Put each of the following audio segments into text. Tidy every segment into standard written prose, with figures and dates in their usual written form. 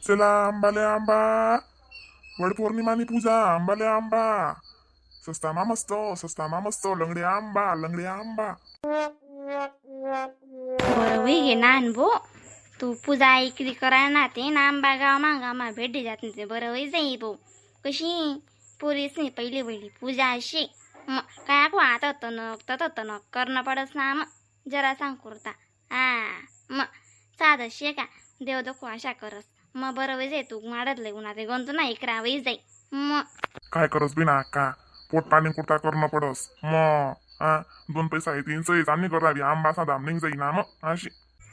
चला आंबाले आंबा, वड पौर्णिमानी पूजा, आंबाले आंबा, सस्ता मा मस्त, सस्ता मा मस्त, लंगडे आंबा, लंगडे आंबा. बरं होई गे नान भो, तू पूजा इकरी कराय ना ते ना आंबा गाव गावमा भेटी जात नाही ते बरं होई जाई भाऊ. कशी पोरीस नाही पहिली पहिली पूजा अशी मग काय आको आता तनक तत तनक करणं पडस ना. मग जरा सांग कुर्ता हा मग साधं शे का देव दखो अशा करस मग बरं होई जाई. तू माडतलंय उन्हा ते गंतू ना इकरा होई जाई मग. काय करस बी ना का, पोट पाणी कुर्ता करणं पडस मग. हा दोन पैसा येतील सही चालणी करावी, आंबा साधा निघ जाई ना मग अशी.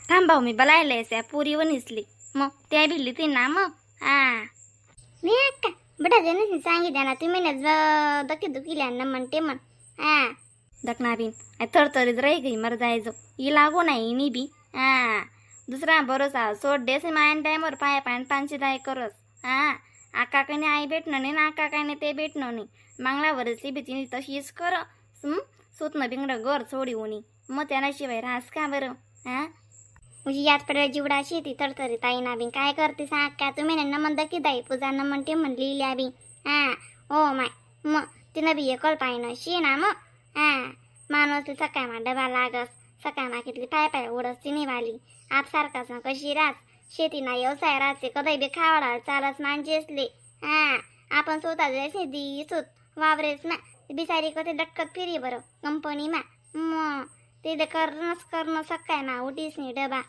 थांब भाऊ, मी बलायला त्या पुरी वनिसली मग त्या भिल्ली ती ना मग. हा नाही अक्का, बटा जण सांगितलं ना तुम्ही ना दकी दुखील्या ना म्हणते म्हण. हा दखना बिन थरथरीच राही गई मर जायचो ही लागू नाही नी बी. हा दुसरा भरोसा सोड डेस मायन टायमवर पाया पाय पानशे दाय करस. हा आका काही आई भेटणं नाही ना, आका काही नाही ते भेटणं नाही. मागला वरसली भीती तशीच कर सुतनं बिंगडं घर सोडी उनी मग त्याला शिवाय रास का बरं. हा म्हणजे यात पडल्या जिवडा शेती तरतरी ताई ना बिन काय करते सांग का तुम्ही ना नमन दकी दाई पूजा न म्हणते म्हणली बी. हा हो माय, मग तिनं बी एकल पाहिनं शे ना मग. हा माणूस सकाळ मा डबा लागस, सकाळ मा कितली पाय पाय उडस तिने वाली आप सारखाच ना कशी रास शेती ना व्यवसाय राहते कधी बी खावाडा चालस मानजेसले. हा आपण स्वतः जायचे दी सुत वावरेस ना बिचारी कधी डटकत फिरी बरं कंपनी मा मग ते करणंच करणं सकाळ मा उठीस नाही डबा.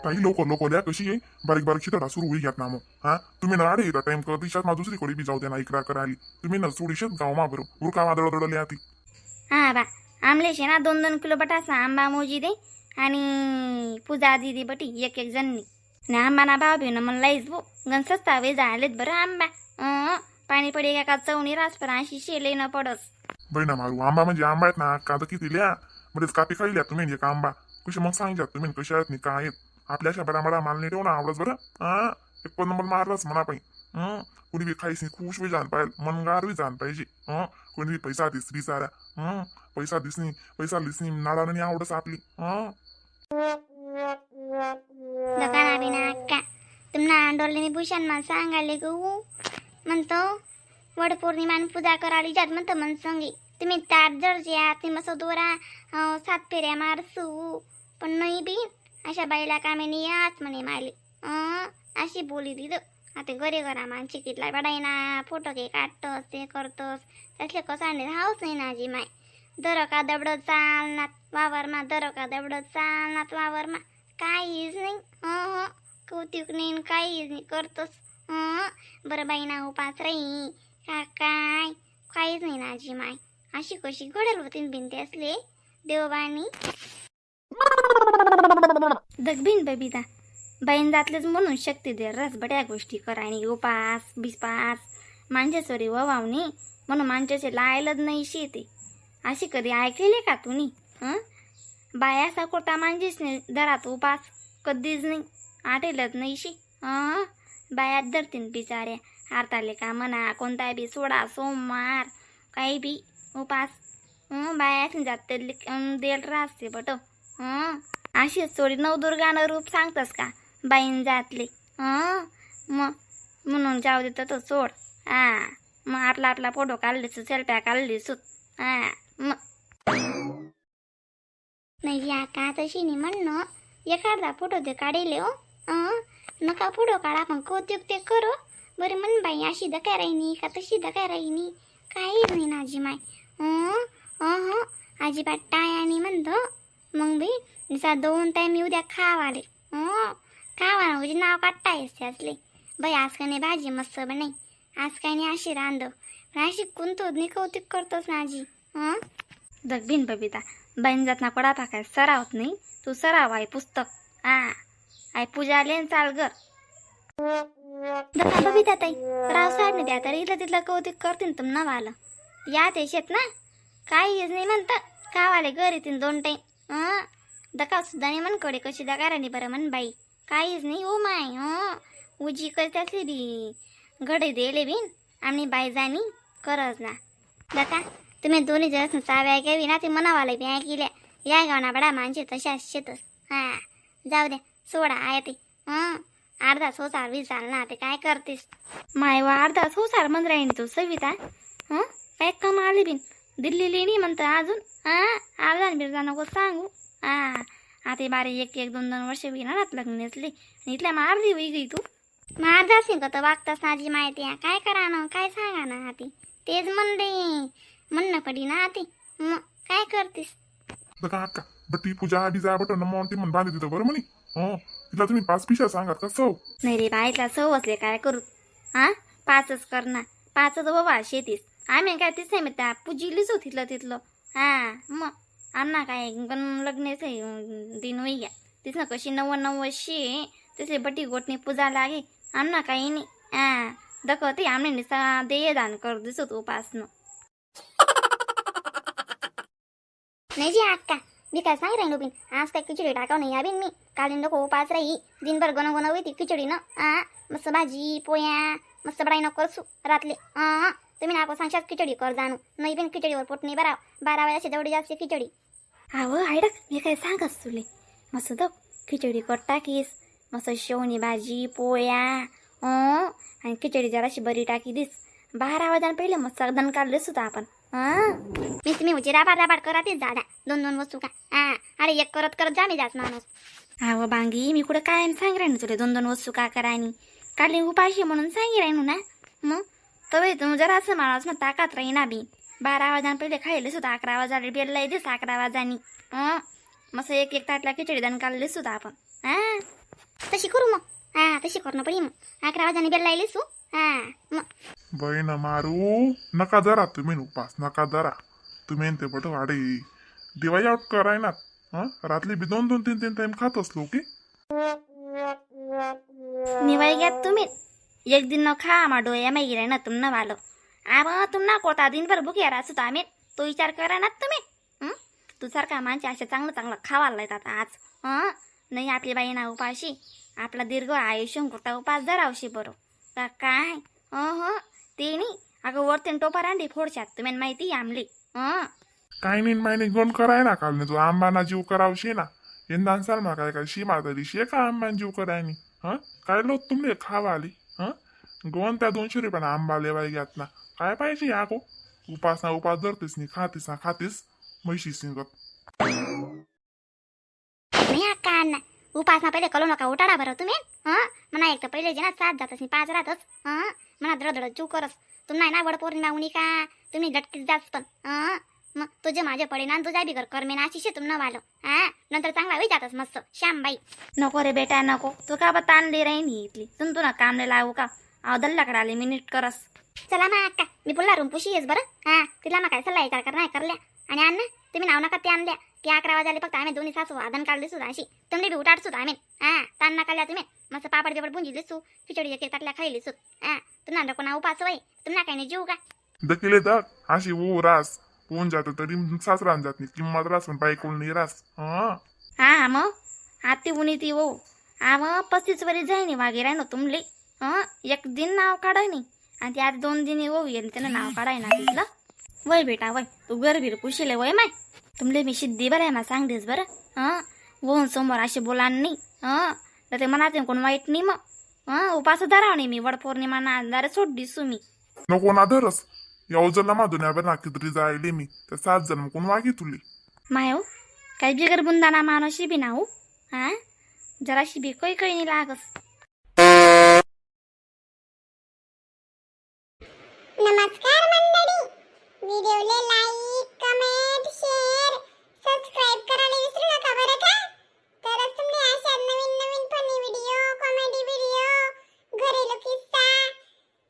ताई लवकर लवकर या, कशी आहे बारीक बारीक शितडा सुरू होई घ्यात ना मग. हा तुम्ही ना आडे येता टाइम करत दिशात मा दुसरीकडे बी जाऊ द्या ना इकरा करायली. तुम्ही ना सोडीशत गाव मा बरं उरका वादळ दडले आती. हा बा आमलेशे ना 2-2 किलो बटासा आंबा मोजी दे आणि पूजा दिदी बटी एक एक जणनी आणि आंबा ना भाव बी ना मला लाईच भो गण सस्ता वे झालेत बरं आंबा. अं, पाणी पडे का चवणी रास पण अशी शेले न पडस. बाई ना मारू आंबा म्हणजे आंबा आहेत ना का तर किती लिया मध्येच कापी खाईल्या तुम्ही एक आंबा कशी मग सांगितलं तुम्ही कशी आहेत नाही काय आहेत आपल्या अशा बडा बडा माल नाही ठेवून आवडत बरं. हा एक पण नंबर मारलाच म्हणा पाहिजे. हं कोणी बी खाईस नाही खुश बी जाण पाहिजे, मनगार बी जाण पाहिजे. हं कोणी बी पैसा दिस बिचारा. हं पैसा दिसनी पैसा दिसनी नाडा नाही आवडस आपली. हं दुकाना बिना अक्का तुमना आंदोलनी भूषण मा सांगाले गो म्हणतो वड पौर्णिमान पूजा करायला जात म्हणतो मन संगी तुम्ही ताट जडजे आती मस्त दोरा सात फेऱ्या मारसू पण नाही बी अशा बाईला कामे नाही याच म्हणे मायली. अं, अशी बोली दिदं आता घरी घरा मानशी कितला बडायना फोटो घे काढतोस ते करतोस त्यातले कसा नाही हाऊस नाही नाजी माय दर का दबड चालनात वावरमा दर का दबड चालनात वावरमा काहीच नाही. हं हं कौतुक नाही न काहीच नाही करतोस. हं बरं बाई ना उपास राही का काय काहीच नाही ना आजी माय अशी कशी घडेल होती भिंती असले देवबानी दगबीन बबिता बाईन जातलेच म्हणून शक्ती दे रस बड्या गोष्टी करायनी उपास बिपास मांजेसोरी ववावणी म्हणून मांजेचे लायलच नाही शेती अशी कधी ऐकलेली का तुम्ही? हं बाया साकोटा मांजेच नाही दरात उपास कधीच नाही आटेलच नाही शी. हं बायात धरतीन बिचाऱ्या हारताले का म्हणा कोणता बी सोडा सोमवार काही बी उपास. हं बायाच जात देल राहते बट. हं अशी चोरी नवदुर्गानं रूप सांगतस का बाईन जातले. हं मग म्हणून जाऊ देत तो सोड. हा मग आपला आपला फोटो काढले सेल्फ्या काढली सुत. हा मग नाही या का तशी नाही म्हणणं एखादा फोटो ते काढले हो. अं नका फोटो काढा पण कौतुक ते करू बरं म्हण बाई अशी दका राहिनी का तशी दका राहिनी काहीच नाही ना आजी माय. हं अं अजिबात टायानी म्हणतो मग बी निसा दोन टाईम येऊ द्या खावाले. हं खावा ना उजी नाव काढता येते असले बाई आज काय नाही भाजी मस्त बने आज काय नाही अशी रांधव पण अशी कोणतो नाही कौतुक करतोस ना आजी. हं दगबीन बबिता बाईन जात ना पडा काय सरावत नाही तू सराव आहे पुस्तक हा I पूजा आले चाल गर दका बबिता ताई रावसाहेबने द्या तर इथलं तिथलं कौतुक करतील तुम नवालं या ते शेत ना काहीच नाही म्हणता कावाले घर येतील दोन टाईम. हं दका सुद्धा नाही म्हण कडे कशी दका राणी बरं म्हण बाई काहीच नाही ओ my. हं उजी करते असली बी घडे देले बिन आम्ही बाई जाणी करच ना दका तुम्ही दोन्ही जण चाव्या घ्यावी ना ते म्हणावाले बी ऐकिल्या या गावना बडा माणसे तशा शेतस. हा जाऊ द्या सोडा आहे ते. हं अर्धा सोसार वीस झाल ना, ते काय करतेस माय वा? अर्धा सोसार म्हण राहीन तू सविता. हं काय कम आली बिन दिल्ली नाही म्हणतं अजून. हा अर्धा बिरजा नको सांगू. हा आता बारे एक एक दोन दोन वर्ष होईना लग्न नेसली आणि इथल्या मग अर्धी होई गई तू. मग अर्धा असेल का तर वागतास माझी माहिती आहे. काय करा ना, काय सांगा ना, आती तेच म्हणले म्हणणं पडी ना आती. मग काय करतीस? तर का अक्का बट्टी पूजा बिजा बट न ते म्हण बांधे तिथं बरं म्हणे. हो तिला तुम्ही पाच पिशा सांगा कसं? नाही रे बाईला सव असले काय करू. हा पाचच कर ना, पाचच बाबा शेतीस. आम्ही काय तेच नाही त्या पूजीलीच हो तिथलं तिथलं. हा मग आम्ना काय पण लग्नाच दिन होई गया तिथं ना, कशी नव्वद नव्वद शे तिथले बटी गोटणी पूजा लागे. आमना काही नाही. हा दखवते आमने निसा देयदान कर दिसत उपासनं. नाही जी अक्का, मी काय सांग राहिलो बिन, आज काय खिचडी टाकाव नाही या बिन. मी काल नको उपास राही दिनभर गण गण होती खिचडी ना. आ मस्त भाजी पोया मस्त बडाई नको करसू रातले. आ तुम्ही नाको सांगशात खिचडी कर जाणू नाही बिन, खिचडीवर पोट नाही भराव. 12 वेळाशी जेवढी जास्त खिचडी. अहो आयडक, मी काय सांगस तुले, मस्त दख खिचडी कर टाकीस, मस्त शेवणी भाजी पोळ्या आणि खिचडी जराशी बरी टाकी दिस. 12 वाजता पहिले मस्त दण काढले सुद्धा आपण. हां मी तुम्ही म्हणजे राबाड राबाड करा तेच दादा, दोन दोन वस्तू का. हा अरे एक करत करत जामे जास माणूस. अहो बांगी, मी कुठं कायम सांग राहिनो तुला दोन दोन वस्तू का करायनी? काढली उपाशी म्हणून सांगी राहिनो ना. मग तवे तू जरा असं माणूस मग ताकात राहीना बी. 12 वाजता पहिले खायला सुद्धा, 11 वाजाले बेलला येतेस 11 वाजानी. हं मस्त एक एक ताटला खिचडी दान काढले सुद्धा आपण. हा तशी करू मग. हा तशी करणं पडी मग, 11 वाजाने बेलला येईल सू. हा मग बहीण मारू नका जरा तुम्ही उपास नका जरा तुम्ही ते बट वाडे दिवाळी आउट कराय ना. हं रात्री बी दोन दोन तीन तीन टाइम खात असलो की. निवाई घ्या तुम्ही एक दिन न खा मा डोळ्या मागी ना तुम न वालो. आबा तुम ना कोता दिनभर भुक्या राहत आम्ही, तो विचार करा ना तुम्ही. हं? तू सारखा माणसे असे चांगलं चांगलं खावायला येतात आज. हं नाही आपली बाई ना उपाशी, आपला दीर्घ आयुष्य कुठं उपास धरावशी बरो का काय? हं ते नाही अगं वरतीन टोपा रांडी फोडशात तुम्ही माहिती आमली. हं काय नाही माय नाही गण कराय ना काल तू आंबाना जीव करावशे ना यंदा साल मा काय काय शी मारतली शे का आंबान जीव करायनी. हं काय लोक तुमले खावा आली. हं गोवन त्या 200 रुपयाना आंबा लेवाय घ्यात ना, काय पाहिजे या गो? उपास ना उपास धरतीस नी खातीस ना खातीस म्हशी सिंगत. नाही अक्का अण्णा, उपासना पहिले करू नका उठाडा बरं तुम्ही. हं म्हणा एक तर पहिले जे ना सात जातच नाही पाच राहतच. हं म्हणा धडधड चू करस तुम्ही ना वड पौर्णिमा उनी का तुम्ही लटकीच जास पण. हं मग तुझे माझे पडे ना तुझ्या बिगर करमे ना अशी तुम न वालो. हा नंतर चांगला होई जातस मस्त श्यामबाई. नको रे बेटा नको, तू का बा ताणली राहीन इथली तुम तुला कामले लावू का? अहो दल्लाकडे आले मी नीट करस. चला मा अक्का, मी पुन्हा रूम पुशी येस बरं. हा तिला मग काय सल्ला ऐका कर नाही करल्या. आणि अण्णा तुम्ही नाव नका ते आणल्या की 11 वाजाले फक्त आम्ही दोन्ही सासू आदन काढली सुद्धा अशी तुमने बी उठाड सुद्धा आम्ही. हा ताण नका काढल्या तुम्ही, मस्त पापड बिपड बुंजी लिसू खिचडी एक एक ताटल्या खायली सुद. हा तुम्हाला कोणा उपास वय तुम्हाला काही नाही जीव का? दकिले दक अशी ओ रास कोण जात तरी सासरान जात नाही किंमत रास पण बायकोल नाही रास. हं हा मग आती उनी ती ओ आव 35 वरी जाईनी वागे राहिनो तुमले. हं एक दिन नाव काढाय नाही आणि ते आज 2 दिन हो येईल त्यानं नाव काढाय ना तिथलं. वय बेटा वय, तू गरबीर पुशिले वय माय तुमले मी सिद्धी बरं आहे मा सांगतेस बरं. हं वोन समोर असे बोला नाही. हं तर ते मनात कोण वाईट नाही मग. हं उपास धराव नाही मी वड पौर्णिमा ना अंधारे सोड दिसू मी. नको ना धरस यावजला मा दुनियाभर ना कितरी जायले मी त्या 7 जण कोण वागी तुली. माय हो काही बिगर बुंदाना मानशी बी ना हो. हा जराशी बी काही काही नाही लागस. नमस्कार मंडळी, व्हिडिओला like comment share subscribe करायला विसरू नका बरं का. तरच तुम्ही अशा नवीन नवीन funny video comedy video घरेलू किस्सा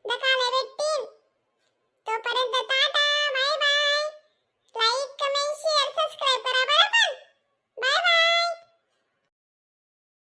बघायला भेटतील. तोपर्यंत